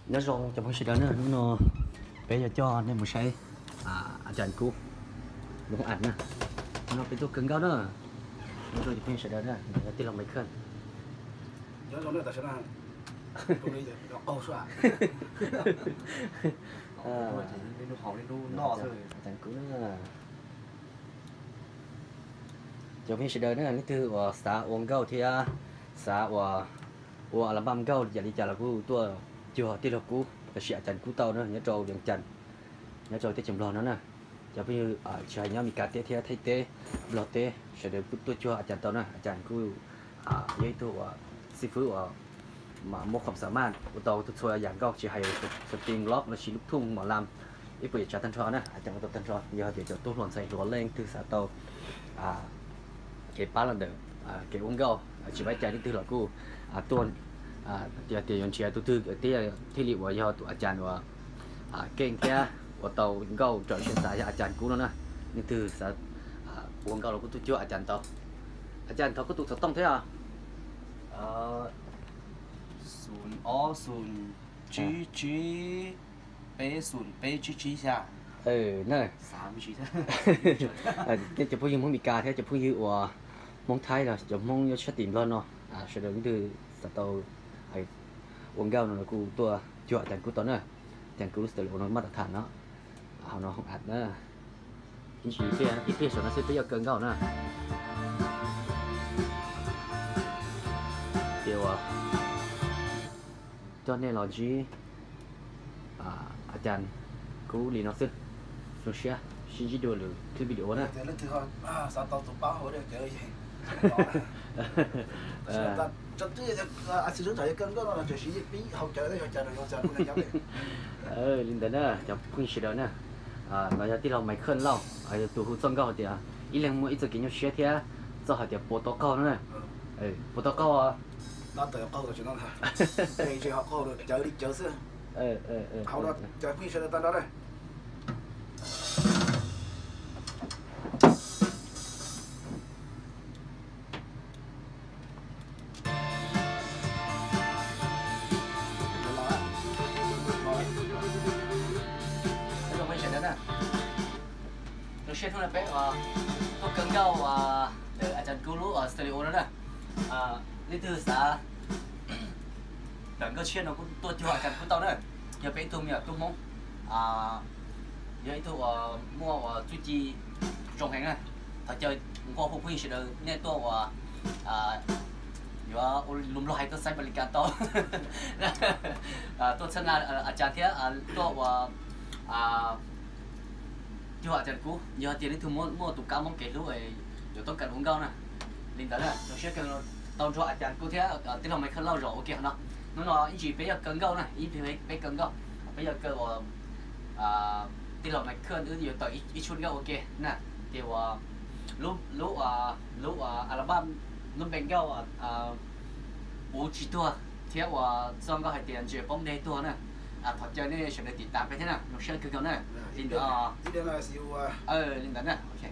Nyob zoo cov phooj ywg sawv daws na, hnub no peb yuav coj nej mus saib a cas kub lub hoob as na. Hnub no peb tuaj kawg nkauj na. Nyob zoo cov phooj ywg sawv daws na, no yog tij laug Michael. Nyob zoo na, tam sim no qaug sua. Cas kub na. Cov phooj ywg sawv daws na, leej twg uas xav ua nkauj thiab xav uas ua album nkauj yam li cas los kuj tuaj cuag tij laug Kub lossis a cas Kub tau na, nyob rau Vias Cas, nyob rau teb chaws Nplog no na. Cov phooj ywg tsis hais nyob Meskas teb thiab Thaib teb, Nplog teb, sawv daws kuj tuaj cuag a cas tau na. A cas kuj yog ib tug uas xib fwb uas mas muaj khuam xam maj ua tau txhua yam nkauj, tsis hais stream vlog lossis lub thooj mom lam ib puas yam tsav tag nrho na, a cas ua tau tag nrho. Yog tias cov tub hluas ntxhais hluas leej twg xav tau kev pab los ntawm kev ua nkauj, tsis paub cas leej twg los kuj tuaj, tias tias yuav nrhiav tus twg thiaj li uas yog tus a cas uas keej thiab ua tau nkauj raws siab xav yog a cas Kub no na. Leej twg xav ua nkauj los kuj tuaj cuag a cas tau. A cas thov koj tus xov tooj thiab os. Xum ob xum tsib tsib peb xum peb tsib tsib xya. Na, nej cov phooj ywg Hmoob Meskas thiab cov phooj ywg uas Hmoob Thaib los cov Hmoob nyob sab tim Nplog no, sawv daws leej twg xav tau ua nkauj no los kuj tuaj cuag a cas Kub tau na. A cas Kub lub studio no maj tam tham no, hauv no hoob as na. Ib pliag, ib pliag saum no xwb peb yuav kaw nkauj na. Ces uas coj nej los ntsib a cas Kub li no xwb. Zoo siab sib ntsib dua lwm clip video na. Li ntawd na cov phooj ywg sawv daws na, no yog tij laug Michael Lauj, yog tus hu txoj nkauj hais tias ib leeg muaj ib txoj kev nyuaj siab thiab txoj hais tias puas tau qaug no na. Puas tau qaug? Zoo siab hnub no peb tuaj kaw nkauj ntawm a cas Kub lub studio no na. Leej twg xav tawm nkauj tshiab no kuj tuaj cuag a cas Kub tau na. Yog peb ib tug me nyuam tub Hmoob, yog ib tug uas muaj uas txuj ci zoo heev na. Thov caw nqua hu phooj ywg sawv daws nej tuaj uas yuav ua lus Nplog hais tuaj xaib npa li kas tau, tuaj txhawb nqa a cas thiab tuaj uas cuag a cas Kub. Yog tias leej twg muaj tus kab Hmoob kev hlub yuav toob kas ua nkauj na. Li ntawd na, zoo siab kawg tau nrog a cas Kub thiab tij laug Michael Lauj zaum ua ke no. Hnub no ib ntsis peb yuav kaw nkauj na, ib ntsis peb kaw nkauj, peb yuav kaw uas tij laug Michael wb yuav tawm ib tshooj nkauj ua ke na. Ces uas lub, lub, lub album, lub npe nkauj Puv Tsis Tuag thiab uas txoj nkauj hais tias Ntsia Poob Dej Tuag na. Thov caw nej sawv daws tiv tas peb thiab na, zoo siab kawg nkaus na. Li ntawd, li ntawd na, ok.